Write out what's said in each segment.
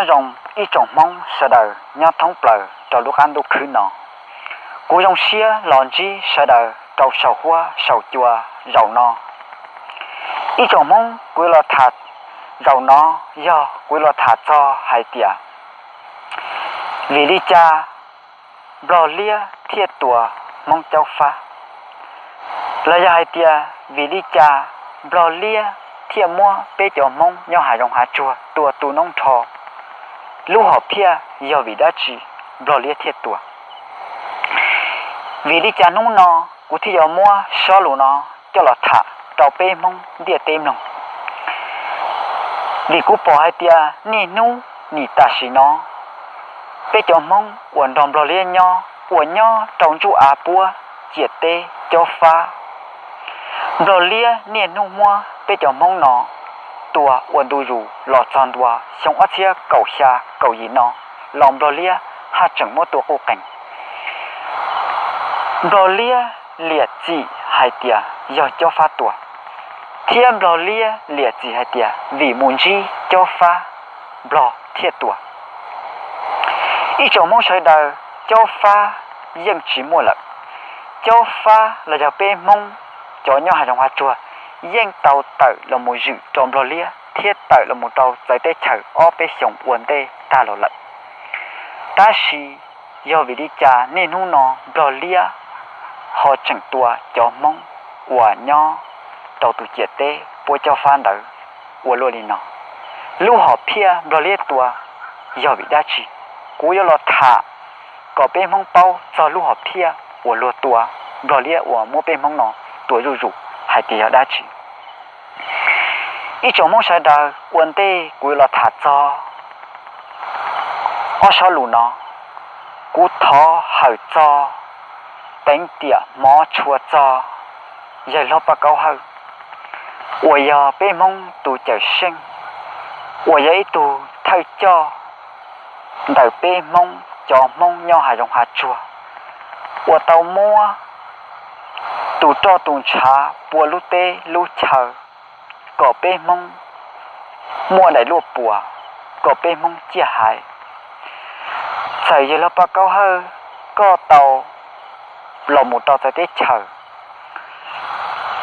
Zoo ib tsoom Hmoob sawv daws nyob thoob plaws rau lub qab ntuj khwb no. Kuv zoo siab los ntsib sawv daws rau saum huab saum cua zaum no. Ib tsoom Hmoob, kuv yuav los tham zaum no, yog kuv yuav los tham txog hais tias vim li cas Nplog Liab thiaj tua Hmoob Caub Fab, los yog hais tias vim li cas Nplog Liab thiaj muab peb cov Hmoob nyob hav zoov hav tsuag tua tu noob nrho. Lub hom phiaj yog vim dab tsi Nplog Liab thiaj tua? Vim li cas hnub no kuv thiaj yuav muab sob lus no coj los tham rau peb Hmoob ntiaj teb mloog? Vim kuv pom hais tias niaj hnub nim tam sim no, peb cov Hmoob uas nrog Nplog Liab nyob uas nyob rau ntsuj av puab ciam teb Caub Fab, Nplog Liab niaj hnub muab peb cov Hmoob no tua ua ntu zus los txog ntua xyoo ob txhiab kaum xya kaum yim no los Nplog Liab haj tseem muab tua quj qees. Nplog Liab liam txim hais tias yog Caub Fab tua, thiab Nplog Liab liam txim hais tias vim mus ntsib Caub Fab Nplog thiaj tua. Ib tsoom Hmoob sawv daws, Caub Fab yeej tsis muaj lawm. Caub Fab los yog peb Hmoob cov nyob hav zoov hav tsuag yeej tau tawm los mus zwm rau Nplog Liab thiab tawm los mus rau txawv teb chaws ob peb xyoos ua ntej tag los lawm. Tab sis yog vim li cas niaj hnub no Nplog Liab ho tseem tua cov Hmoob uas nyob rau tus ciam teb puab Caub Fab ntawd ua luaj li no? Lub hom phiaj Nplog Liab tua yog vim dab tsi? Kuv yuav los tham kom peb Hmoob paub txog lub hom phiaj uas luag tua Nplog Liab uas muab peb Hmoob no tua zuj zus hais tias yog dab tsi. Ib tsoom Hmoob sawv daws, ua ntej kuv yuav los tham txog ob sob lus no, kuv thov hawm txog teev tiam hmov tshua txog yawg hlob Paj Kaub Hawj uas yog peb Hmoob tus cawm seej, uas yog ib tug thawj coj ntawm peb Hmoob cov Hmoob nyob hav zoov hav tsuag, uas tau muab tus roj tus ntshav pua lub teb lub chaw kom peb Hmoob muaj daim luaj puas, kom peb Hmoob ciaj haiv. Txawm yawg hlob Paj Kaub Hawj koj tau los mus rau txawv teb chaws,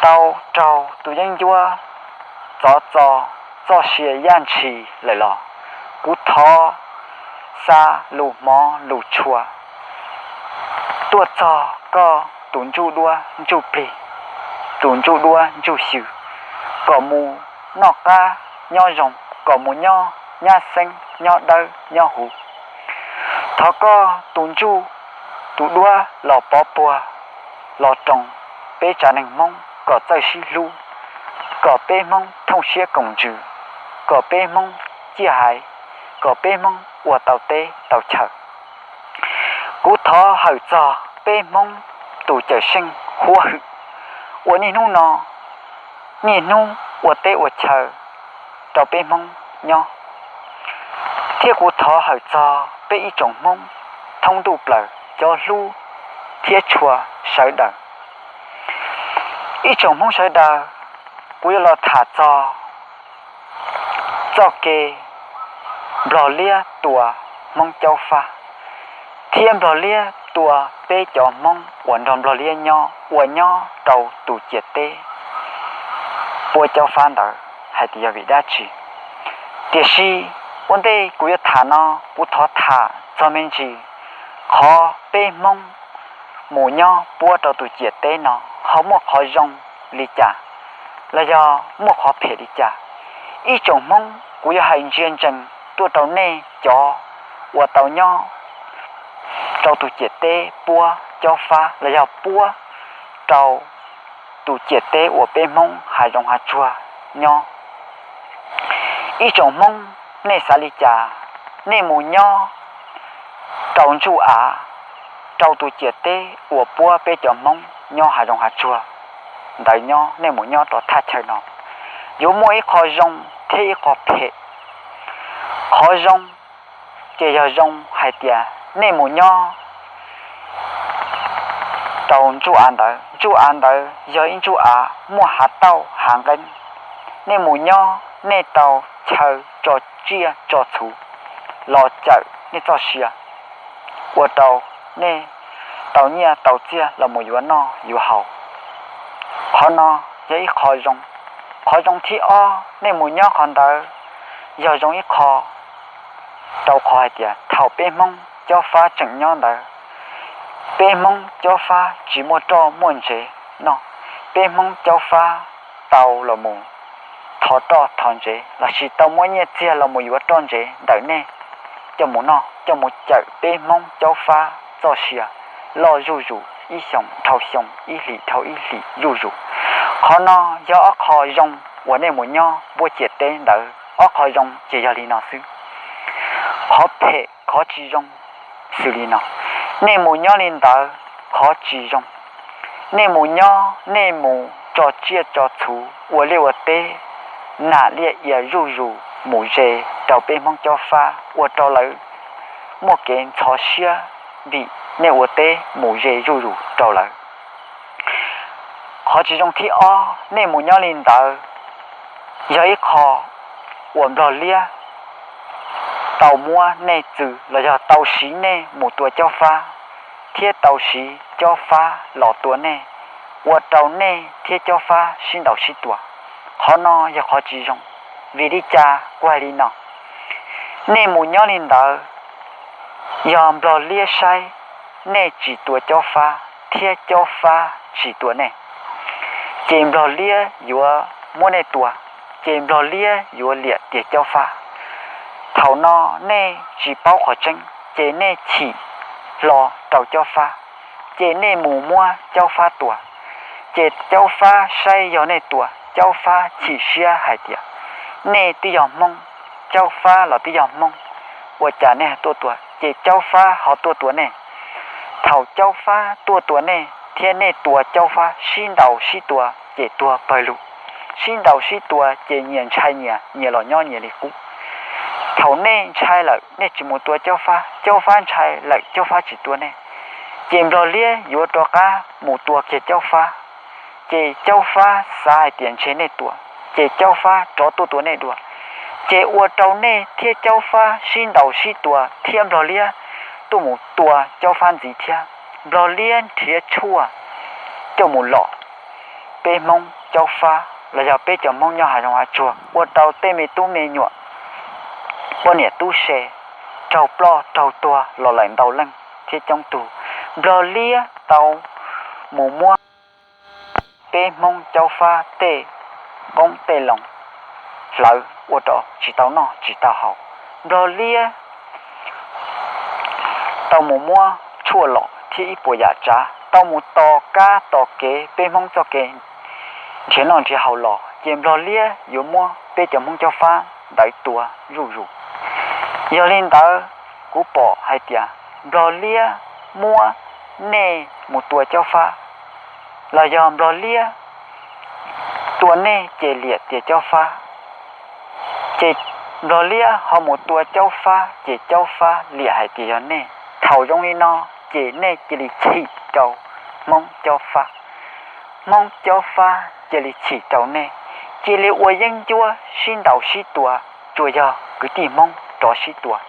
tau raug tus yeeb ncuab txov txo txoj sia yaj ntshis lawm los, kuv thov xa lus hmov lus tshua tuaj txog koj tus ntsuj duab ntsuj plig, tus ntsuj duab ntsuj xyw, kom mus noj qab nyob zoo, kom mus nyob nyab xeeb nyob dawb nyob huv. Thov koj tus ntsuj tus duab los pov puag los roos peb tsav neeg Hmoob kom txawj sib hlub, kom peb Hmoob thooj siab koom ntsws, kom peb Hmoob ciaj haiv, kom peb Hmoob ua tau teb tau chaw. Kuv thov hawm txog peb Hmoob tus cawm seej huab hwm uas niaj hnub no, niaj hnub ua teb ua chaw rau peb Hmoob nyob, thiab kuv thov hawm txog peb ib tsoom Hmoob thoob ntuj plaws cov hlub thiab tshua sawv daws. Ib tsoom Hmoob sawv daws, kuv yuav los tham txog txoj kev Nplog Liab tua Hmoob Caub Fab, thiab Nplog Liab tua peb cov Hmoob uas nrog Nplog Liab nyob uas nyob rau tus ciam teb puab Caub Fab ntawd hais tias yog vim dab tsi. Tiam sis ua ntej kuv yuav tham no, kuv thov tham txog me ntsis qhov peb Hmoob mus nyob puab rau tus ciam teb no ho muaj qhov zoo li cas los yog muaj qhov phem li cas. Ib tsoom Hmoob, kuv yuav hais ntsia ntsees tuaj rau nej cov uas tau nyob rau tus ciam teb puab Caub Fab los yog puab rau tus ciam teb uas peb Hmoob hav zoov hav tsuag nyob. Ib tsoom Hmoob, nej xav li cas? Nej mus nyob rau ntsuj av, rau tus ciam teb uas puab peb cov Hmoob nyob hav zoov hav tsuag ntawd nyob, nej mus nyob rau thaj chaw no, yuav muaj ib qho zoo thiab ib qho phem. Qhov zoo ces yog zoo hais tias nej mus nyob rau ntsuj av ntawd, ntsuj av ntawd yog ib ntsuj av muaj hav tauj hav nqeeb. Nej mus nyob, nej tau chaw tso tsiaj tso txhu, los cawm nej txoj sia, ua rau nej tau nyiaj tau txiaj los mus yuav noj yuav haus. Qhov no yog ib qho zoo. Qhov zoo thib ob, nej mus nyob qhov ntawd yog zoo ib qho, rau qhov hais tias thaum peb Hmoob Cob Fab tseem nyob ntawd, peb Hmoob Cob Fab tsis muaj roj muaj ntsev noj, peb Hmoob Cob Fab tau los mus thov roj thov ntsev lossis tau muab nyiaj txiag los mus yuav roj ntsev ntawm nej coj mus noj, coj mus cawm peb Hmoob Cob Fab txoj sia loj zuj zus, ib xyoos dhau xyoo, ib hlis dhau ib hlis zuj zus. Qhov no yog ob qho zoo uas nej mus nyob npuab ciam teb ntawd, ob qho zoo ces yog li no xwb. Qhov phem qhov tsis zoo xws li no, nej mus nyob li ntawd, qhov tsis zoo, nej mus nyob nej mus tso tsiaj tso txhu, ua liaj ua teb, nam liaj ia zuj zus mus ze rau peb Hmoob Cob Fab, ua rau lawv muaj kev ntxhov siab vim nej ua teb mus ze zuj zus rau lawv. Qhov tsis zoo thib ob, nej mus nyob li ntawd yog ib qho uas Nplog Liab tau muab nej txwv los yog tau siv nej mus tua Cob Fab, thiab tau siv Cob Fab los tua nej, ua rau nej thiab Cob Fab sib ntaus sib tua. Qhov no yog qhov tsis zoo. Vim li cas kuv hais li no? Nej mus nyob li ntawd, yog Nplog Liab saib nej tsis tua Cob Fab thiab Cob Fab tsis tua nej, ces Nplog Liab yuav muab nej tua, ces Nplog Liab yuav liam tias Cob Fab. Thaum no nej tsis paub qhov tseeb, ces nej chim hlo rau Cob Fab, ces nej mus muab Cob Fab tua. Ces Cob Fab saib yog nej tua, Cob Fab chim siab hais tias, nej twb yog Hmoob, Cob Fab los twb yog Hmoob, ua cas nej tuaj tua? Ces Cob Fab ho tuaj tua nej. Thaum Cob Fab tuaj tua nej thiab nej tua Cob Fab, sib ntaus sib tua ces tuag pawg lug. Sib ntaus sib tua ces nyias ntshai nyias, nyias los nyob nyias li qub. Thaum nej ntshai lawm nej tsis mus tua Cob Fab, Cob Fab ntshai lawm Cob Fab tsis tua nej, ces Nplog Liab yuav rov qab mus tua kiag Cob Fab. Ces Cob Fab xav hais tias ntshe nej tua, ces Cob Fab rov tuaj tua nej dua. Ces ua rau nej thiab Cob Fab sib ntaus sib tua thiab Nplog Liab tuaj mus tua Cob Fab ntxiv thiab. Nplog Liab nrhiav tshuaj coj mus lom peb Hmoob Cob Fab los yog peb cov Hmoob nyob hav zoov hav tsuag, ua rau tej me tub me nyuam, poj niam tub se raug ploj raug tuag los lawm ntau leej thiab coob tug. Nplog Liab tau mus muab peb Hmoob Cob Fab tej qoob tej loo hlawv ua rau tsis tau noj tsis tau haus. Nplog Liab tau mus muab tshuaj lom thiab ib puas yam tsav, tau mus tos kab tos kev peb Hmoob txoj kev nrhiav noj nrhiav haus los, ces Nplog Liab yuav muab peb cov Hmoob Cob Fab ntawd tua zuj zus. Yog li ntawd, kuv pom hais tias Nplog Liab muab nej mus tua Cob Fab, los yog Nplog Liab tua nej ces liam tias Cob Fab, ces Nplog Liab ho mus tua Cob Fab ces Cob Fab liam hais tias yog nej. Thaum zoo li no ces nej cia li chim rau Hmoob Cob Fab. Hmoob Cob Fab cia li chim rau nej, cia li ua yeeb ncuab sib ntaus sib tua, tsuas yog kwv tij Hmoob rov sib tua.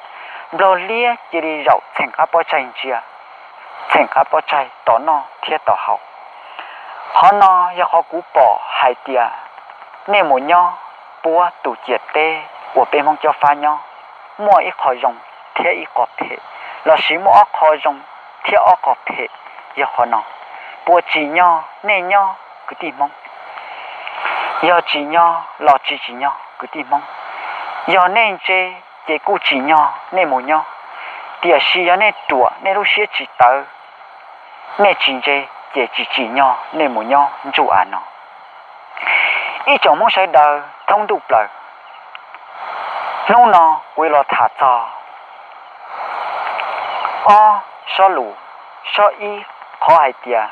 Nplog Liab cia li zaum txheem qab pob tsaig ntsia, txheem qab pob tsaig tos noj thiab tos haus. Qhov no yog qhov kuv pom hais tias nej mus nyob puab tus ciam teb uas peb Hmoob Cob Fab nyob, muaj ib qho zoo thiab ib qho phem, lossis muaj ob qho zoo thiab ob qho phem. Yog qhov no, puas tsim nyog nej nyob kwv tij Hmoob? Yog tsim nyog los tsis tsim nyog kwv tij Hmoob? Yog nej ntse ces kuj tsim nyog nej mus nyob, tiam sis yog nej ruam nej lub siab tsis tawv, nej tsis ntse ces tsis tsim nyog nej mus nyob ntsuj av no. Ib tsoom Hmoob sawv daws thoob ntuj plaws, hnub no kuv yuav los tham txog ob sob lus. Sob ib, qhov hais tias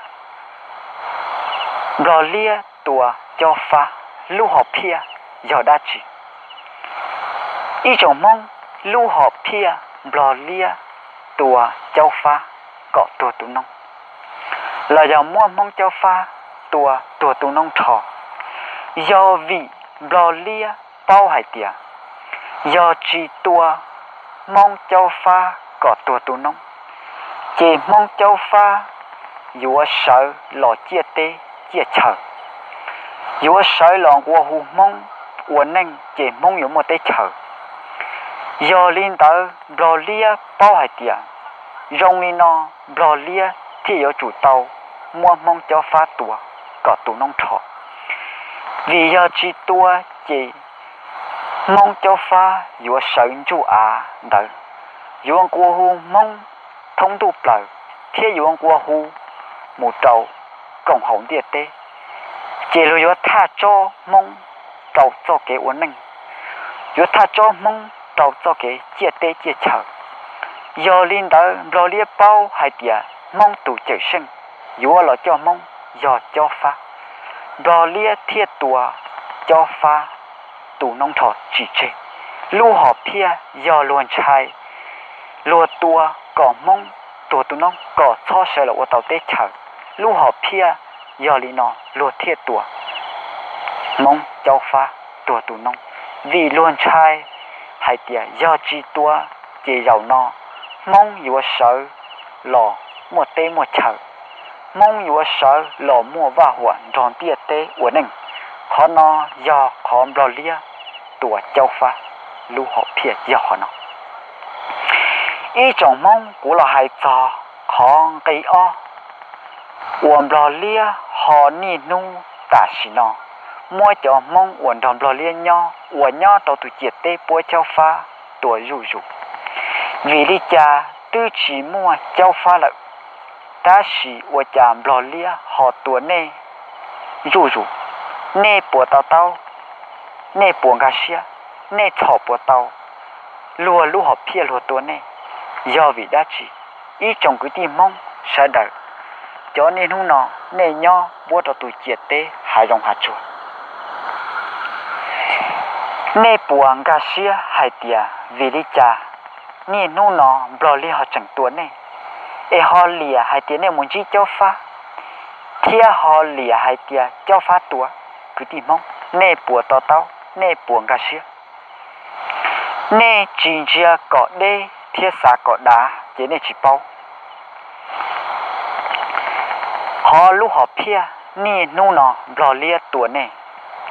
Nplog Liab tua Cob Fab, lub hom phiaj yog dab tsi? Ib tsoom Hmoob, lub hom phiaj Nplog Liab tua Cob Fab kom tuag tu noob, los yog muab Hmoob Cob Fab tua tuag tu noob nrho, yog vim Nplog Liab paub hais tias yog tsis tua Hmoob Caub Fab kom tuag tu noob, ces Hmoob Caub Fab yuav sawv los ciaj teb ciaj chaw, yuav sawv los nqua hu Hmoob ua neej ces Hmoob yuav muaj teb chaws. Yog li ntawd Nplog Liab paub hais tias zoo li no Nplog Liab thiaj yuav tsum tau muab Hmoob Caub Fab tua kom tu noob nrho. Vim yog tsis tua ces Hmoob Caub Fab yuav sawv ntsuj av ntawd, yuav nqua hu Hmoob thoob ntuj plaws, thiab yuav nqua hu mus rau koom haum ntiaj teb, ces luag yuav thaj tsob Hmoob rau txoj kev ua neej, yuav thaj tsob Hmoob rau txoj kev ciaj teb ciaj chaw. Yog li ntawd Nplog Liab paub hais tias Hmoob tus cawm seej yuav los coj Hmoob yog Caub Fab. Nplog Liab thiaj tua Caub Fab tu noob nrho tsis tseg. Lub hom phiaj yog luag ntshai, luag tua kom Hmoob tuag tu noob kom txhob sawv los ua tau teb chaws. Lub hom phiaj yog li no luag thiaj tua Hmoob Caub Fab tuag tu noob, vim luag ntshai hais tias yog tsis tua ces zaum no Hmoob yuav sawv los muaj teb muaj chaw, Hmoob yuav sawv los muaj vaj huam nrog ntiaj teb ua neej. Qhov no yog qhov Nplog Liab tua Caub Fab, lub hom phiaj yog qhov no. Ib tsoom Hmoob, kuv los hais txog qhov nqi ob uas Nplog Liab ho niaj hnub tam sim no muab cov Hmoob uas nrog Nplog Liab nyob uas nyob rau tus ciam teb puab Caub Fab tua zuj zus. Vim li cas twb tsis muaj Caub Fab lawm, tab sis ua cas Nplog Liab ho tua nej zuj zus? Nej puas to taub? Nej puas nkag siab? Nej txhom puas tau luag lub hom phiaj luag tua nej? Yog vim dab tsi? Ib tsoom kwv tij Hmoob sawv daws, cov niaj hnub no nej nyob puab rau tus ciam teb hav zoov hav tsuag, nej puas nkag siab hais tias vim li cas niaj hnub no Nplog Liab ho tseem tua nej, es ho liam hais tias nej mus ntsib Caub Fab, thiab ho liam hais tias Caub Fab tua? Kwv tij Hmoob, nej puas to taub, nej puas nkag siab? Nej tsis ntsia kom deb thiab xav kom dav ces nej tsis paub. Qhov lub hom phiaj niaj hnub no Nplog Liab tua nej,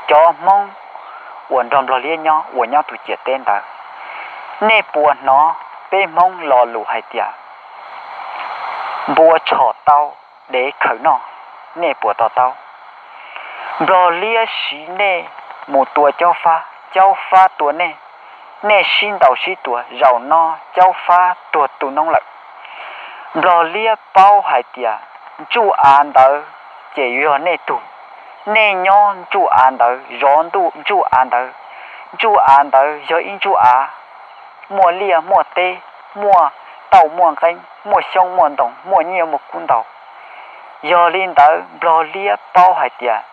cov Hmoob uas nrog Nplog Liab nyob uas nyob tus ciam teb ntawd, nej puas hnov peb Hmoob lo lus hais tias npua tshom tau dev khaws noj? Nej puas to taub? Nplog Liab siv nej mus tua Caub Fab, Caub Fab tua nej, nej sib ntaus sib tua, zaum no Caub Fab tuag tu noob lawm. Nplog Liab paub hais tias ntsuj av ntawd ces yog nej tug, nej nyob ntsuj av ntawd, zov ntuj ntsuj av ntawd. Ntsuj av ntawd yog ib ntsuj av muaj liaj muaj teb, muaj tauj muaj nqeeb, muaj xyoob muaj ntoo, muaj nyiaj muaj kub ntau. Yog li ntawd Nplog Liab paub hais tias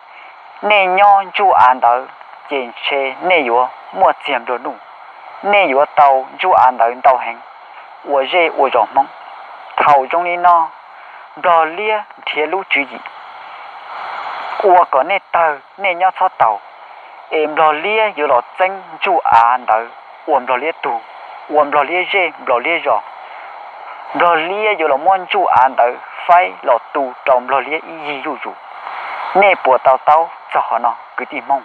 nej nyob ntsuj av ntawd ces ntshe nej yuav muaj txiag nplua nuj, nej yuav tau ntsuj av ntawd ntau heev ua zej ua zos Hmoob. Thaum zoo li no, Nplog Liab nrhiav lub tswv yim ua kom nej tawg, nej nyob txhob taus, es Nplog Liab yuav los txeeb ntsuj av ntawd ua Nplog Liab tug, ua Nplog Liab zej Nplog Liab zos. Nplog Liab yuav los muab ntsuj av ntawd faib los tu rau Nplog Liab ib yig zuj zus. Nej puas to taub txog qhov no kwv tij Hmoob?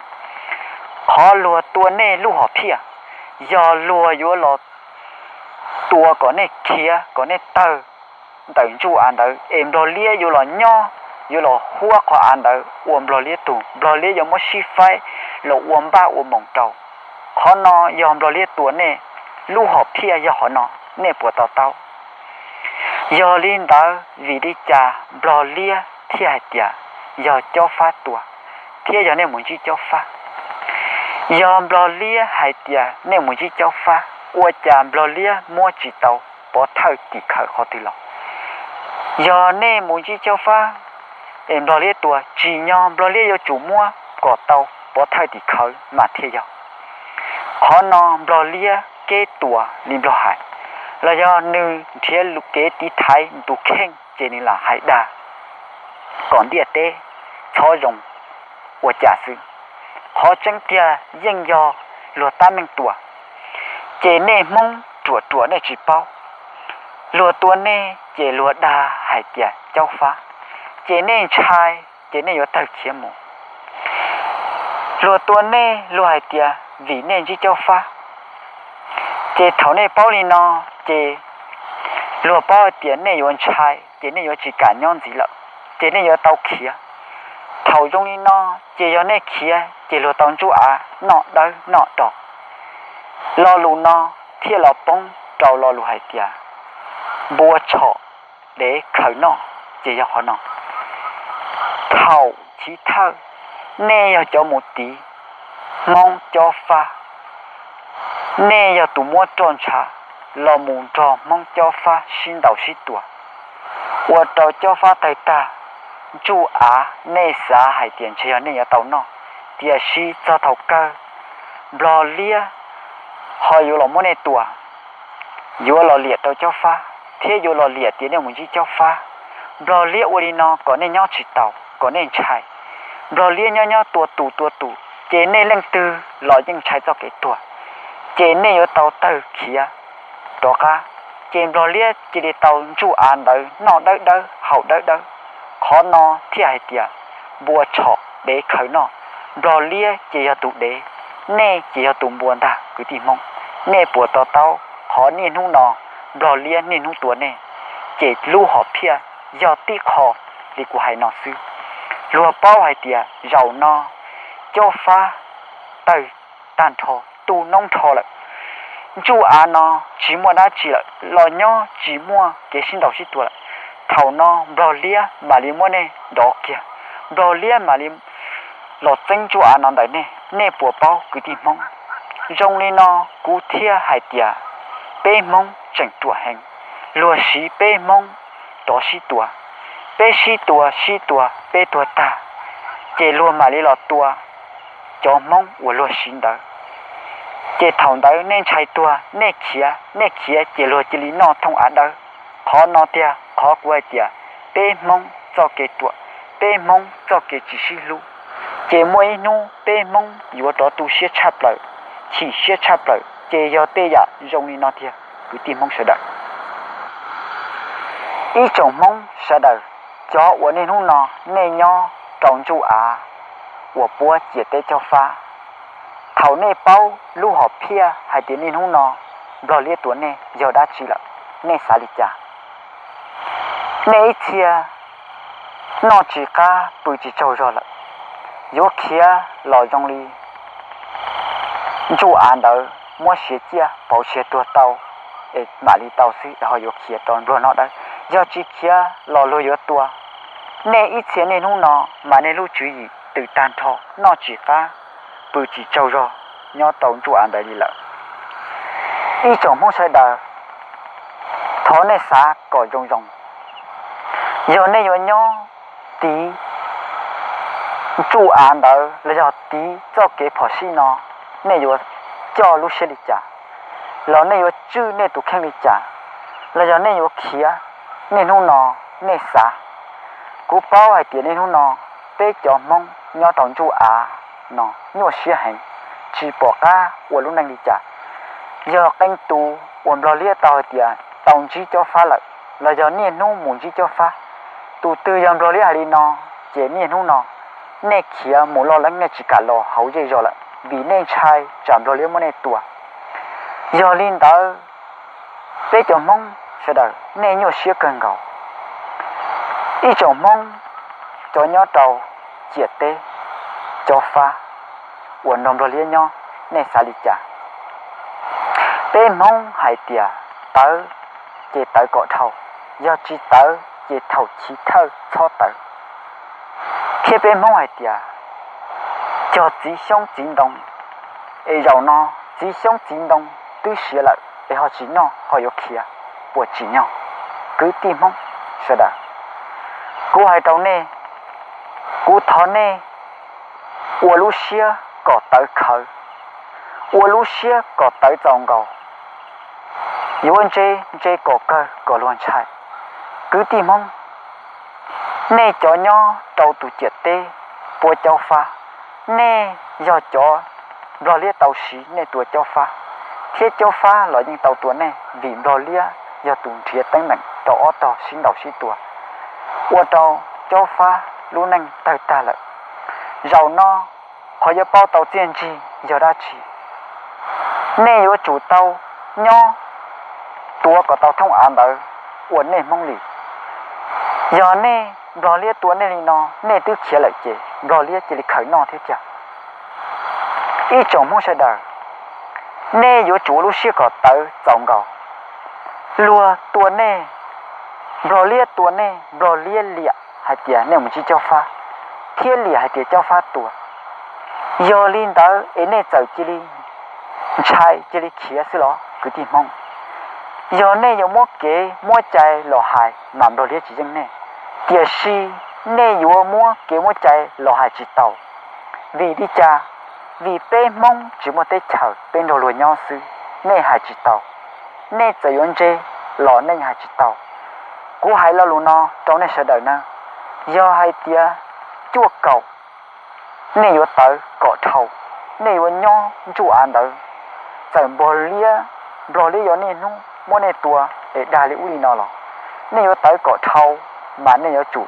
Qhov luag tua nej lub hom phiaj, yog luag yuav los tua kom nej khiav kom nej tawg ntawm ntsuj av ntawd, es Nplog Liab yuav los nyob, yuav los huab qhov av ntawd ua Nplog Liab tug, Nplog Liab yuav muab sib faib los ua npaj ua moos rau. Qhov no yog Nplog Liab tua nej, lub hom phiaj yog qhov no, nej puas to taub? Yog li ntawd vim li cas Nplog Liab thiaj hais tias yog Caub Fab tua, thiab yog nej mus ntsib Caub Fab? Yog Nplog Liab hais tias nej mus ntsib Caub Fab, ua cas Nplog Liab muab tsis tau pov thawj tim khawv qhov twg los? Yog nej mus ntsib Caub Fab es Nplog Liab tua, tsim nyog Nplog Liab yuav tsum muab kom tau pov thawj tim khawv mas thiaj yog. Qhov no Nplog Liab kev tua li Nplog hais, los yog nws nrhiav kev tiv thaiv nws tus kheej ces nws lam hais dag kom ntiaj teb txhob zoo ua cas xwb. Qhov tseeb tiag yeej yog luag tab meeg tua. Ces nej Hmoob ruam ruam nej tsis paub. Luag tua nej ces luag dag hais tias caub fab, ces nej ntshai, ces nej yuav tawg khiav mus. Luag tua nej luag hais tias vim nej ntsib caub fab, ces thaum nej paub li no, ces luag paub hais tias nej yuav ntshai, ces nej yuav tsis kam nyob ntxiv lawm, ces nej yuav tau khiav. Thaum zoo li no, ces yog nej khiav ces luag tau ntsuj av noj dawb noj do. Lo lus no thiaj los poob rau lo lus hais tias npua tshom dev khaws noj, ces yog qhov no. Thaum chiv thawj, nej yog cov mus tiv Hmoob cob fab, nej yog tus muab roj ntshav los mus nrog Hmoob cob fab sib ntaus sib tua, ua rau cob fab tawg tag. Ntsuj av nej xav hais tias ntshe yog nej yuav tau noj, tiam sis txog thaum kawg Nplog liab ho yuav los muab nej tua, yuav los liam rau cob fab, thiab yuav los liam tias nej mus ntsib cob fab. Nplog liab ua li no kom nej nyob tsis tau, kom nej ntshai. Nplog liab nyob nyob tua tus tua tus, ces nej leej twg los yeej ntshai txoj kev tuag, ces nej yuav tau tawg khiav rov qab. Ces Nplog liab cia li tau ntsuj av ntawd noj dawb dawb haus dawb dawb. Qhov no thiaj hais tias npua tshom dev khaws noj. Nplog liab ces yog tus dev, nej ces yog tus npua ntag kwv tij Hmoob. Nej puas to taub qhov niaj hnub no Nplog liab niaj hnub tua nej, ces lub hom phiaj yog tib qho li kuv hais no xwb. Luag paub hais tias zaum no cob fab tawg tag nrho, tu noob nrho lawm. Ntsuj av no tsis muaj dab tsi lawm, los nyob tsis muaj kev sib ntaus sib tua lawm. Thaum no Nplog liab mam li muab nej dov kiag, Nplog liab mam li los txeeb ntsuj av no ntawm nej, nej puas paub kwv tij Hmoob? Zoo li no kuv thiaj hais tias peb Hmoob tseem ruam heev, luag siv peb Hmoob rov sib tua. Peb sib tua sib tua peb tuag tag, ces luag mam li los tua cov Hmoob uas luag siv ntawd. Ces thaum ntawd nej ntshai tuag, nej khiav, nej khiav ces luag cia li noj thooj av dawb. Qhov no tiag qhov kuv hais tias peb Hmoob txoj kev ruam, peb Hmoob txoj kev tsis sib hlub, ces muaj ib hnub peb Hmoob yuav rov tu siab tshaj plaws, chim siab tshaj plaws. Ces yog tej yam zoo li no tiag kwv tij Hmoob sawv daws. Ib tsoom Hmoob sawv daws, cov uas niaj hnub no nej nyob rau ntsuj av uas puab ciam teb cob fab, thaum nej paub lub hom phiaj hais tias niaj hnub no Nplog liab tua nej yog dab tsi lawm, nej xav li cas? Nej ib txhia noj tsis qab pw tsis tsaug zog lawm, yuav khiav los zoo li ntsuj av ntawd muab siav ciaj pauv siav tuag tau, es mam li tau xwb es ho yuav khiav rau Nplog noj dawb. Yog tsis khiav los luag yuav tua. Nej ib txhia niaj hnub no mas nej lub tswv yim tws tag nrho, noj tsis qab pw tsis tsaug zog nyob rau ntsuj av ntawd li lawm. Ib tsoom Hmoob sawv daws, thov nej xav kom zoo zoo. Yog nej yuav nyob tiv ntsuj av ntawd los yog tiv txoj kev phom sij no, nej yuav coj lub siab li cas? Los nej yuav tswj nej tus kheej li cas? Los yog nej yuav khiav? Niaj hnub no nej xav. Kuv paub hais tias niaj hnub no peb cov Hmoob nyob rau ntsuj av no nyuaj siab heev, tsis pom qab ua lub neej li cas. Yog qee tus uas Nplog liab tau hais tias tau ntsib cob fab lawm, los yog niaj hnub mus ntsib cob fab, tus twg yog Nplog liab hais li no, ces niaj hnub no nej khiav mus loj leeb, nej tsis kam los hauv zej zog lawm vim nej ntshai tsam Nplog liab muab nej tua. Yog li ntawd, peb cov Hmoob sawv daws nej nyuaj siab kawg nkaus. Ib tsoom Hmoob cov nyob rau ciam teb cob fab uas nrog Nplog liab nyob, nej xav li cas? Peb Hmoob hais tias tawv ces tawv kom dhau, yog tsis tawv ces thaum chiv thawj txhob tawv. Thiab peb Hmoob hais tias cog txiv xyoob txiv ntoo, es zaum no txiv xyoob txiv ntoo twb siav lawm es ho tsis noj ho yuav khiav, puas tsim nyog? Kwv tij Hmoob sawv daws, kuv hais rau nej, kuv thov nej ua lub siab kom tawv khawv, ua lub siab kom tawv txaus nkaus, yuav ntse ntse kom kawg kom luag ntshai. Kwv tij Hmoob, nej cov nyob rau tus ciam teb puab cob fab, nej yog cov Nplog liab tau siv nej tua cob fab, thiab Cob Fab los yeej tau tua nej, vim Nplog Liab yog tus nrhiav teeb meem rau ob tog sib ntaus sib tua, ua rau Cob Fab lub neej tawg tag lawm. Zaum no qhov yuav paub tau txiaj ntsig yog dab tsi? Nej yuav tsum tau nyob tuav kom tau thooj av ntawd ua nej Hmoob li. Yog nej, Nplog Liab tua nej li no, nej twb khiav lawm ces Nplog Liab cia li khaws noj thiab tiag. Ib tsoom Hmoob sawv daws, nej yuav tsum ua lub siab kom tawv txaus nkaus. Luag tua nej, Nplog Liab tua nej, Nplog Liab liam hais tias nej mus ntsib Cob Fab, thiab liam hais tias Cob Fab tua. Yog li ntawd es nej txawm cia li ntshai cia li khiav xwb los kwv tij Hmoob? Yog nej yuav muab kev muab cai los hais mas Nplog Liab tsis yeej nej. Tiam sis nej yuav muab kev muab cai los hais tsis tau. Vim li cas? Vim peb Hmoob tsis muaj teb chaws, peb nrog luag nyob xwb, nej hais tsis tau. Nej txawm yuav ntse los nej hais tsis tau. Kuv hais lo lus no rau nej sawv daws na, yog hais tias cuaj kaum nej yuav tawv kom dhau, nej yuav nyob ntsuj av ntawd. Txawm Nplog Liab, Nplog Liab yuav niaj hnub muab nej tua es dag li ub li no los, nej yuav tawv kom dhau, mas nej yuav tsum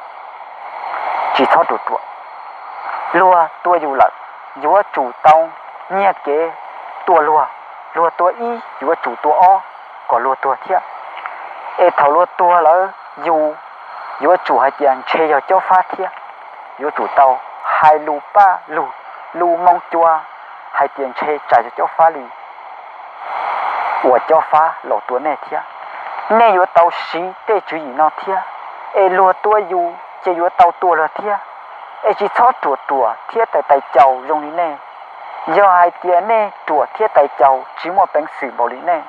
tsis txhob ruam ruam. Luag tua yus lawm, yuav tsum tau nyiag kev tua luag. Luag tua ib, yuav tsum tua ob kom luag tuag thiab. Es thaum luag tuag lawm, yus yuav tsum hais tias ntshe yog Cob Fab thiab. Yuav tsum tau hais lus paj lug, lus moo cua hais tias ntshe tsam yog Cob Fab li uas Cob Fab los tua nej thiab. Nej yuav tau siv tej tswv yim no thiab, es luag tua yus ces yuav tau tua luag thiab. Es tsis txhob ruam ruam thiab tais tais caus zoo li nej. Yog hais tias nej ruam thiab tais caus tsis muaj peev xwm npaum li nej,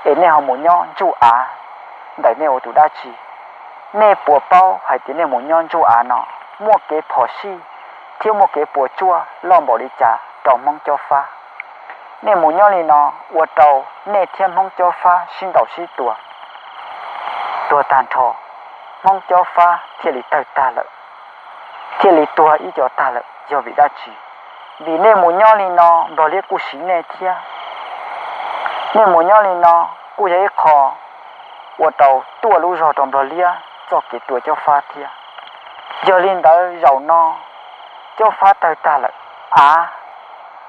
es nej ho mus nyob ntsuj av ntawm nej ua tus dab tsi? Nej puas paub hais tias nej mus nyob ntsuj av no muaj kev phom sij thiab muaj kev puas tsuaj loj npaum li cas rau Hmoob Cob Fab? Nej mus nyob li no ua rau nej thiab Hmoob Cob Fab sib ntaus sib tua, tuag tag nrho, Hmoob Cob Fab thiaj li tawg tag lawm, thiaj li tuag ib co tag lawm. Yog vim dab tsi? Vim nej mus nyob li no Nplog Liab kuj siv nej thiab. Nej mus nyob li no kuj yog ib qho ua rau tuaj lub zog rau Nplog Liab txoj kev tua Cob Fab thiab. Yog li ntawd zaum no Cob Fab tawg tag lawm, av,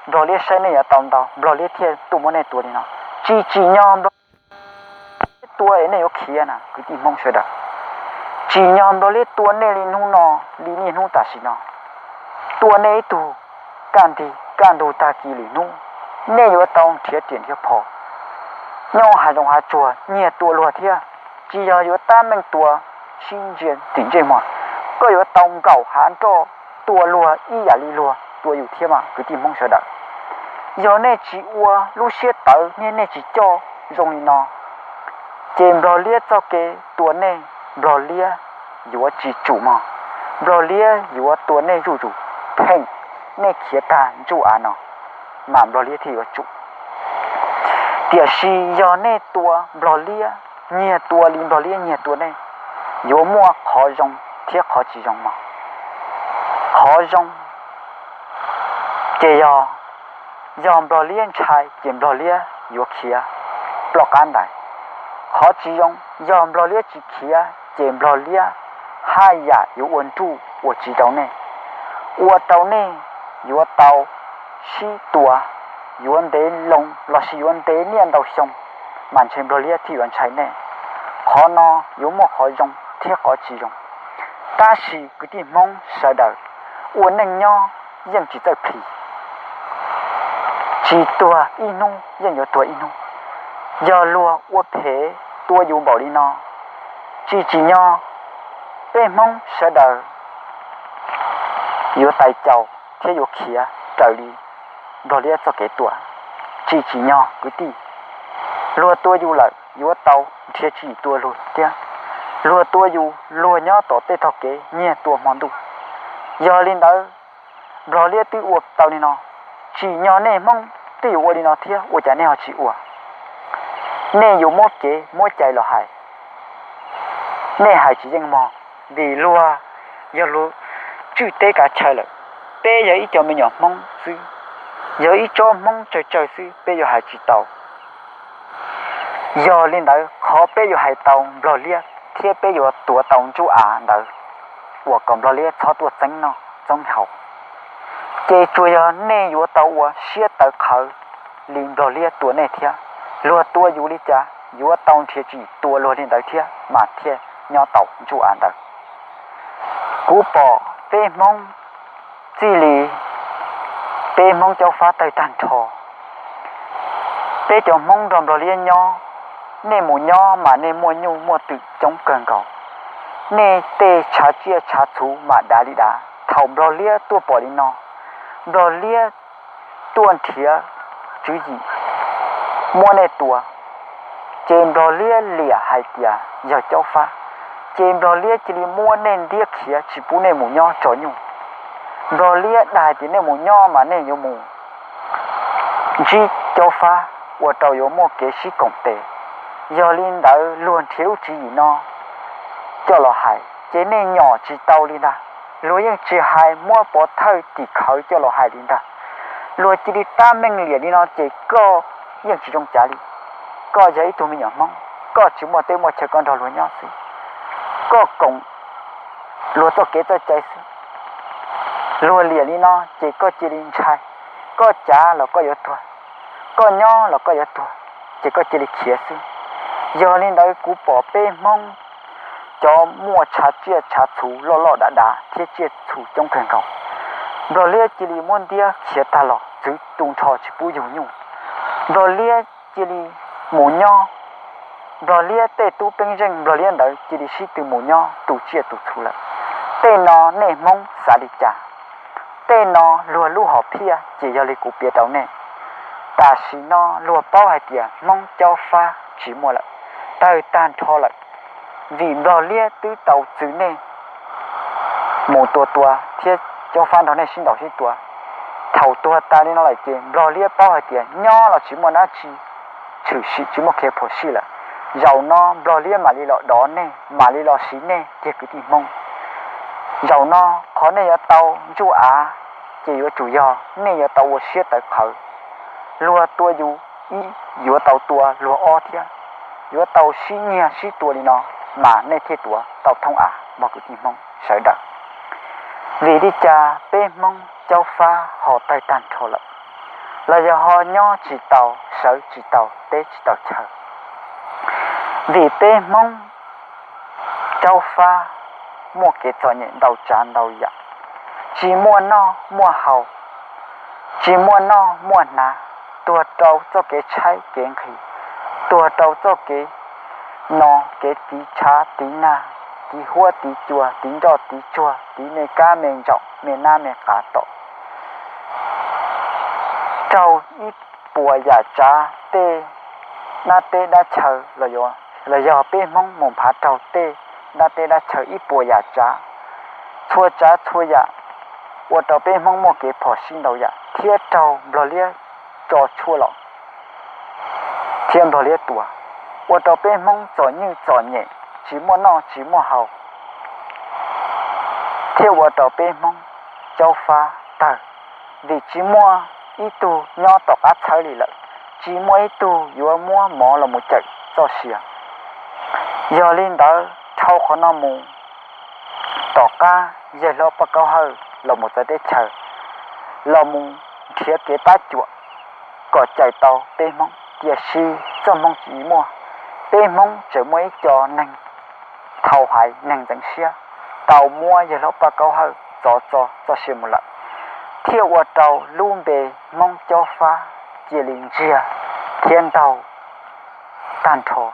Nplog Liab saib nej yuav tau ntau, Nplog Liab thiaj tuaj muab nej tua li no. Tsis tsim nyog Nplog Liab tua es nej yuav khiav na kwv tij Hmoob sawv daws. Tsim nyog Nplog Liab tua nej li hnub no, li niaj hnub tam sim no, tua nej ib tug kaj ntig kaj ntug tag kis lwm hnub, nej yuav tau nrhiav riam nrhiav phom, nyob hav zoov hav tsuag nyiag tua luag thiab. Tsis yog yuav tab meeg tua sib ntsia tim ntsej muag, koj yuav tau nkaum hav nroj tua luag ib yam li luag tua yus thiab mas kwv tij Hmoob sawv daws. Yog nej tsis ua lub siab tawv niaj nej tsis coj zoo li no, ces Nplog Liab txoj kev tua nej, Nplog Liab yuav tsis tsum mog. Nplog Liab yuav tua nej zuj zus, pheej nej khiav tag ntsuj av no, mas Nplog Liab thiaj yuav tsum. Tiam sis yog nej tua Nplog Liab, nyiag tua li Nplog Liab nyiag tua nej, yuav muaj qhov zoo thiab qhov tsis zoo mog. Qhov zoo ces yog, yog Nplog Liab ntshai ces Nplog Liab yuav khiav ploj qab ntais. Qhov tsis zoo, yog Nplog Liab tsis khiav ces Nplog Liab haj yam yuav ua nruj ua tsiv rau nej, ua rau nej yuav tau sib tua, yuav ntev loo lossis yuav ntev niaj ntau xyoo, mas ntshe Nplog Liab thiaj yuav ntshai nej. Qhov no yuav muaj qhov zoo thiab qhov tsis zoo. Tab sis kwv tij Hmoob sawv daws, ua neej nyob yeej tsis txawj plhis, tsis tuag ib hnub yeej yuav tuag ib hnub. Yog luag ua phem tua yus npaum li no, tsis tsim nyog peb Hmoob sawv daws yuav tais caus thiab yuav khiav raws li Nplog Liab txoj kev tua. Tsis tsim nyog kwv tij, luag tua yus lawm yuav tau nrhiav tswv yim tua luag thiab. Luag tua yus, luag nyob tom tej tog kev nyiag tua hmo ntuj. Yog li ntawd, Nplog Liab twb ua tau li no, tsim nyog nej Hmoob twb yuav ua li no thiab, ua cas nej ho tsis ua? Nej yuav muab kev muab cai los hais, nej hais tsis yeej mog, vim luag yog luag tswj teb kav chaw lawm, peb yog ib co me nyuam Hmoob xwb, yog ib tsob Hmoob tsawg tsawg xwb peb yuav hais tsis tau. Yog li ntawd qhov peb yuav hais tau Nplog Liab thiab peb yuav tuav tau Ntsuj Av ntawd uas kom Nplog Liab txhob tuaj txeeb noj txeeb haus, ces tsuas yog nej yuav tau ua siab tawv qhawv li Nplog Liab tua nej thiab. Luag tua yus li cas yuav tau nrhiav tsis tua luag li ntawd thiab mas thiaj nyob tau Ntsuj Av ntawd. Kuv pom peb Hmoob txij li peb Hmoob Caub Fab tawg tag nrho. Peb cov Hmoob nrog Nplog Liab nyob, nej mus nyob mas nej muaj nyuj muaj twm coob kawg nkaus. Nej tej tshav tsiaj tshav txhu mas dav li dav. Thaum Nplog Liab tuaj pom li no, Nplog Liab tuaj nrhiav tswv yim muab nej tua, ces Nplog Liab liam hais tias yog Caub Fab, ces Nplog Liab cia li muab nej ntiab khiav tsis pub nej mus nyob tso nyuj. Nplog Liab dag hais tias nej mus nyob mas nej yuav mus ntsib Caub Fab ua rau yuav muaj kev sib koom tes. Yog li ntawd luag nrhiav lub tswv yim no coj los hais ces nej nyom tsis tau li ntag. Luag yeej tsis hais muab pov thawj tim khawv coj los hais li ntag. Luag cia li tab meeg liam li no ces koj yeej tsis zoo cav li. Koj yog ib tug me nyuam Hmoob, koj tsis muaj teb muaj chaw koj nrog luag nyob xwb, koj koom luag txoj kev txoj cai xwb. Luag liam li no ces koj cia li ntshai, koj cav los koj yuav tuag, koj nyob los koj yuav tuag, ces koj cia li khiav xwb. Yog li ntawd kuv pom peb Hmoob cov muaj tshav tsiaj tshav txhu loj loj dav dav thiab tsiaj txhu coob kawg nkaus, Nplog Liab cia li muab ntiab khiav tag los txwv tu nrho tsis pub yug nyuj. Nplog Liab cia li mus nyob, Nplog Liab tej tub peeb zeej Nplog Liab ntawd cia li sib tw mus nyob tu tsiaj tu txhu lawm. Tej no nej Hmoob xav li cas? Tej no luag lub hom phiaj ces yog li kuv piav rau nej. Tam sim no luag paub hais tias Hmoob Caub Fab tsis muaj lawm, tawg tag nrho lawm, vim Nplog Liab twb tau txwv nej mus tua tua thiab Caub Fab nrog nej sib ntaus sib tua. Thaum tuag tas li no lawm ces Nplog Liab paub hais tias nyob los tsis muaj dab tsi tshwm sim, tsis muaj kev phom sij lawm. Zaum no Nplog Liab mam li los dov nej, mam li los siv nej tiag kwv tij Hmoob. Zaum no qhov nej yuav tau Ntsuj Av ces yuav tsum yog nej yuav tau ua siab tawv qhawv. Luag tua yus ib, yuav tau tua luag ob thiab. Yuav tau sib nyiag sib tua li no mas nej thiaj tuav tau thoob av mog kwv tij Hmoob sawv daws. Vim li cas peb Hmoob Caub Fab ho tawg tag nrho lawm, los yog ho nyob tsis tau, sawv tsis tau teb tsis tau chaw? Vim peb Hmoob Caub Fab muaj kev txom nyem ntau tsav ntau yam, tsis muaj noj muaj haus, tsis muaj noj muaj hnav, tuag rau txoj kev tshaib kev nqhis, tuag rau txoj kev no kev tiv tshav tiv nag, tiv huab tiv cua, tiv nroj tiv tsuag, tiv me kab me ntsaum me nab me qav tom, raug ib puas yam tsav tej dab teb dab chaw, los yog peb Hmoob mus nphav raug tej dab teb dab chaw ib puas yam tsav, txhua tsav txhua yam ua rau peb Hmoob muaj kev phom sij ntau yam thiab raug Nplog Liab tso tshuaj los thiab Nplog Liab tua, ua rau peb Hmoob txom nyem txom nyem, tsis muaj noj tsis muaj haus, thiab ua rau peb Hmoob Caub Fab tawg, vim tsis muaj ib tug nyob tom qab txhawb li lawm, tsis muaj ib tug yuav muab mov los mus cawm txoj sia. Yog li ntawd dhau qhov no mus tom qab yawg hlob Paj Kaub Hawj los mus txawv teb chaws, los mus nrhiav kev pab cuam kom cawm tau peb Hmoob, tiam sis txoj hmoo tsis muaj. Peb Hmoob tseem muaj ib co neeg thaum hais neeg ntxeev siab tau muab yawg hlob Paj Kaub Hawj txov txo txoj sia mus lawm, thiaj ua rau lub npe Hmoob Caub Fab cia li ntsiag thiab ntaug tag nrho.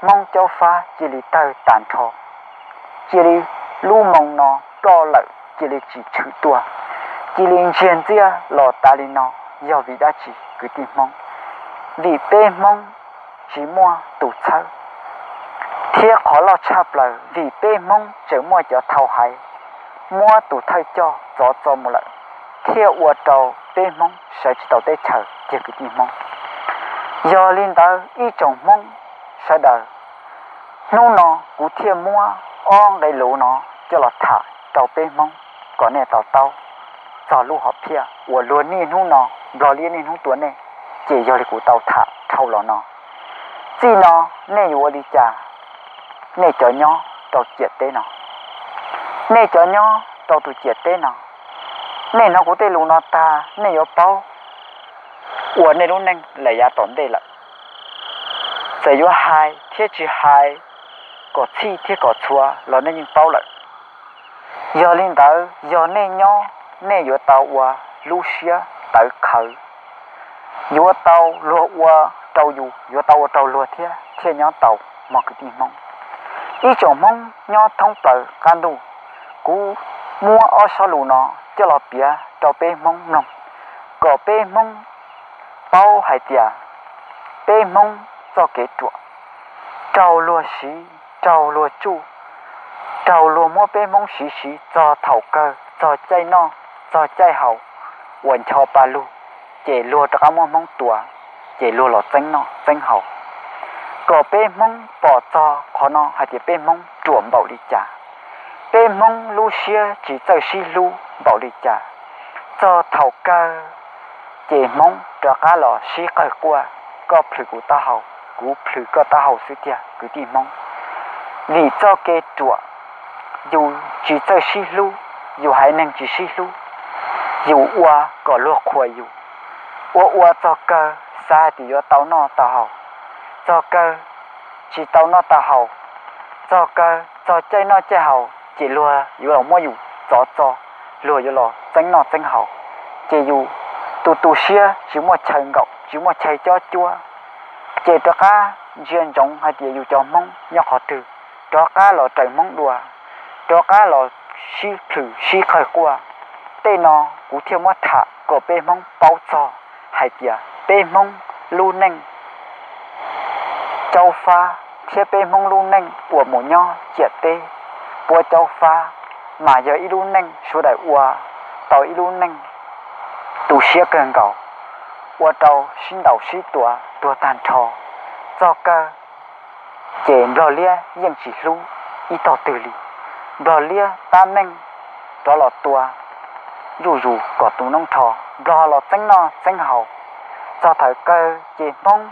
Hmoob Caub Fab cia li tawg tag nrho, cia li lub moo no ploj lawm cia li tsis tshwm tuaj, cia li ntsiag ntxiaj los tas li no. Yog vim dab tsi kwv tij Hmoob? Vim peb Hmoob tsis muaj tus txhawb, thiab qhov loj tshaj plaws vim peb Hmoob tseem muaj cov thaum hais muab tus thawj coj txov txo mus lawm, thiaj ua rau peb Hmoob sawv tsis tau teb chaws tiag kwv tij Hmoob. Yog li ntawd ib tsoom Hmoob sawv daws, hnub no kuv thiaj muab ob nqe lus no coj los tham rau peb Hmoob kom nej to taub txog lub hom phiaj uas luag niaj hnub no, Nplog Liab niaj hnub tua nej, ces yog li kuv tau tham dhau los no. Txij no nej yuav ua li cas? Nej cov nyob rau ciam teb no, nej cov nyob rau tus ciam teb no, nej hnov kuv tej lus no tag nej yuav paub ua nej lub neej lawm yav tom ntej lawm. Txawm yuav hais thiab tsis hais, kom txhij thiab kom txhua los nej yeej paub lawm. Yog li ntawd yog nej nyob, nej yuav tau ua lub siab tawv qhawv, yuav tau luag ua rau yus, yuav tau ua rau luag thiab thiaj nyob tau, mog kwv tij Hmoob. Ib tsoom Hmoob nyob thoob plaws qab ntuj, kuv muab ob sob lus no coj los piav rau peb Hmoob mloog, kom peb Hmoob paub hais tias peb Hmoob txoj kev ruam raug luag siv, raug luag tsuj, raug luag muab peb Hmoob siv siv txog thaum kawg, txog caij noj, txog caij haus uas ncho pa lug, ces luag rov qab muab Hmoob tua, ces luag los txeeb noj txeeb haus. Kom peb Hmoob pom txog qhov no hais tias peb Hmoob ruam npaum li cas, peb Hmoob lub siab tsis txawj sib hlub npaum li cas. Txog thaum kawg ces Hmoob rov qab los sib qawg quaj, koj plhws kuv taub hau, kuv plhws koj taub hau xwb tiag kwv tij Hmoob. Vim txoj kev ruam, yus tsis txawj sib hlub, yus haiv neeg tsis sib hlub, yus ua kom luag qhuas yus, ua ua txog kawg xav hais tias yuav tau noj tau haus, txog kawg tsis tau noj tau haus, txog kawg txog caij noj caij haus ces luag yuav los muab yus txov txo, luag yuav los txeeb noj txeeb haus, ces yus tus tu siab tsis muaj chaw nkaum, tsis muaj chaw cob cuab, ces rov qab ntsia ntsoov hais tias yus cov Hmoob nyob qhov twg, rov qab los raws Hmoob dua, rov qab los sib plhws sib qawg quaj. Tej no kuv thiaj muab tham kom peb Hmoob paub txog hais tias peb Hmoob lub neej caub fab thiab peb Hmoob lub neej uas mus nyob ciam teb puab caub fab, mas yog ib lub neej sawv daws ua tau ib lub neej tu siab kawg nkaus, ua rau sib ntaus sib tua tuag tag nrho. Txog kawg ces Nplog liab yeej tsis hlub ib tog twg li. Nplog liab tab meeg rov los tua zuj zus kom tu noob rho, Nplog los txeeb noj txeeb haus. Txog thaum kawg ces Hmoob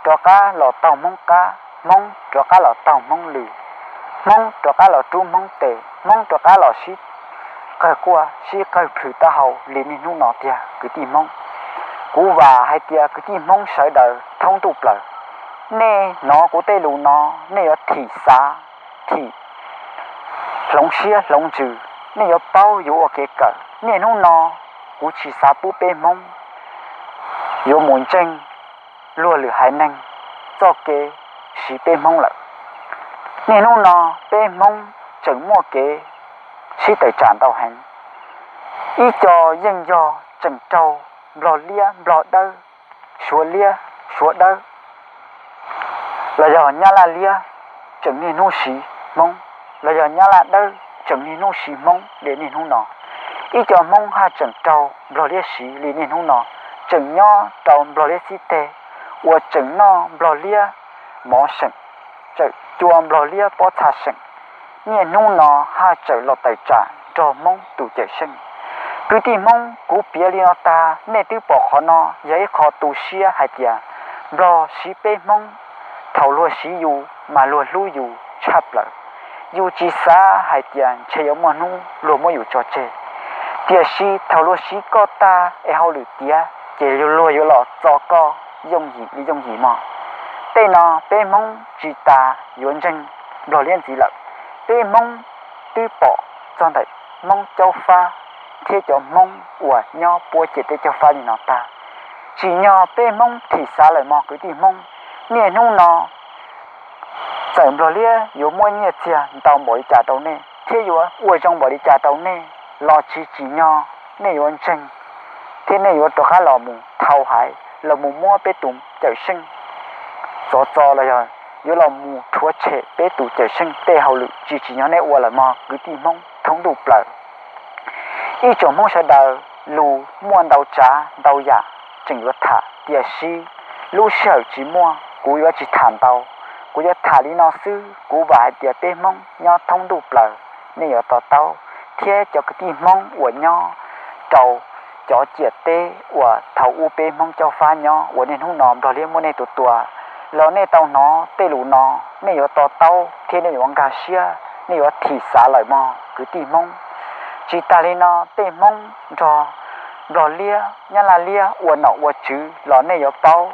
rov qab los taug Hmoob qab, Hmoob rov qab los taug Hmoob lw, Hmoob rov qab los rub Hmoob tes, Hmoob rov qab los sib qawg quaj sib qawg plhws taub hau li niaj hnub no tiag kwv tij Hmoob. Kuv vam hais tias kwv tij Hmoob sawv daws thoob ntuj plaws, nej hnov kuv tej lus no, nej yuav thim xav, thim hloov siab hloov ntsws, nej yuav paub yuav ua kev kawm. Niaj hnub no kuv tsis xav pub peb Hmoob yuav mus ntseeg luag lwm haiv neeg txoj kev siv peb Hmoob lawm. Niaj hnub no peb Hmoob tseem muaj kev sib tawm tsam ntau heev. Ib co yeej yog tseem raug Nplog liab Nplog dawb, Suav liab Suav dawb, los yog Nyab Laj liab tseem niaj hnub siv Hmoob, los yog Nyab Laj dawb tseem niaj hnub siv Hmoob li niaj hnub no. Ib co Hmoob haj tseem raug Nplog liab siv li niaj hnub no, tseem nyob rau Nplog liab xib teg, uas tseem noj Nplog liab mov seem, tseem cua Nplog liab pob txha seem. Niaj hnub no haj tseem los tawm tsam nrog Hmoob tus cawm seej. Kwv tij Hmoob, kuv piav li no tag, nej twb pom qhov no yog ib qho tu siab hais tias Nplog siv peb Hmoob, thaum luag siv yus mas luag hlub yus tshaj plaws. Yus tsis xav hais tias ntshe yuav muaj hnub luag muab yus tso tseg, tiam sis thaum luag siv koj tag es hauj lwm tiav ces luag yuav los txo koj yooj yim li yooj yim mog. Tej no peb Hmoob tsis tas yuav ntseeg Nplog liab ntxiv lawm. Peb Hmoob twb pom txog ntawm Hmoob caub fab thiab cov Hmoob uas nyob puab ciam teb caug fab li no tag. Tsim nyog peb Hmoob thim xav lawm mog kwv tij Hmoob. Niaj hnub no txawm Nplog liab yuav muab nyiaj txiag ntau npaum li cas rau nej thiab yuav ua zoo npaum li cas rau nej los tsis tsim nyog nej yuav ntseeg thiab nej yuav rov qab los mus thau haiv los mus muab peb tus cawm seej txov txo los yog yuav los mus rhuav tshem peb tus cawm seej tej hauj lwm, tsis tsim nyog nej ua lawm mog kwv tij Hmoob thoob ntuj plaws. Ib tsoom Hmoob sawv daws lus muaj ntau tsav ntau yam tseem yuav tham, tiam sis lub sij hawm tsis muaj, kuv yuav tsis tham ntau. Kuv yuav tham li no xwb, kuv vam hais tias peb Hmoob nyob thoob ntuj plaws nej yuav to taub, thiab cov kwv tij Hmoob uas nyob rau cov ciam teb uas thaum ub peb Hmoob caub fab nyob uas niaj hnub no Nplog liab muab nej tua tua los nej tau hnov tej lus no, nej yuav to taub thiab nej yuav nkag siab, nej yuav thim xav lawm mog kwv tij Hmoob. Tsis tas li no, tej Hmoob nrog Nplog liab Nyab Laj liab ua nom ua tswv los nej yuav paub,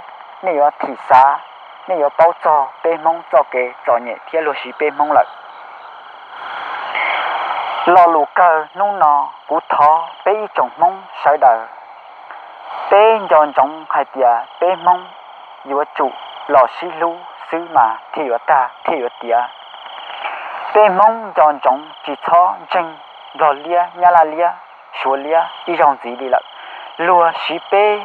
nej yuav thim xav, nej yuav paub txog peb Hmoob txoj kev txom nyem thiab luag siv peb Hmoob lawm. Lo lus kawg hnub no, kuv thov peb ib tsoom Hmoob sawv daws, peb nco ntsoov hais tias peb Hmoob yuav tsum los sib hlub xwb mas thiaj yuav tag thiaj yuav tiav. Peb Hmoob nco ntsoov tsis txhob ntseeg Nplog liab Nyab Laj liab Suav liab ib zaug ntxiv li lawm. Luag siv peb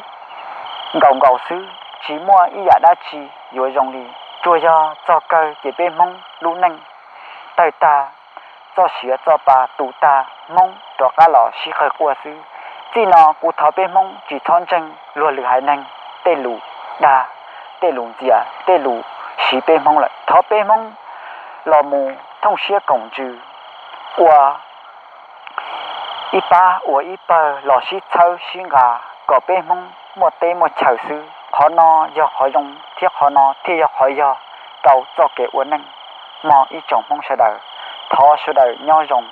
nkaus nkaus xwb, tsis muaj ib yam dab tsi yuav zoo li. Tsuas yog txog kawg ces peb Hmoob lub neej tawg tag, txoj sia txoj pa tu tag, Hmoob rov qab los sib qawg quaj xwb. Txij no kuv thov peb Hmoob tsis txhob ntseeg luag lwm haiv neeg tej lus dag, tej lus ntxias, tej lus siv peb Hmoob lawm. Thov peb Hmoob los mus thooj siab koom ntsws, ua ib pab ua ib pawg los sib txhawb sib nqa kom peb Hmoob muaj teb muaj chaw xwb. Qhov no yog qhov zoo thiab qhov no thiaj yog qhov yog rau txoj kev ua neej mog ib tsoom Hmoob sawv daws. Thov sawv daws nyob zoo.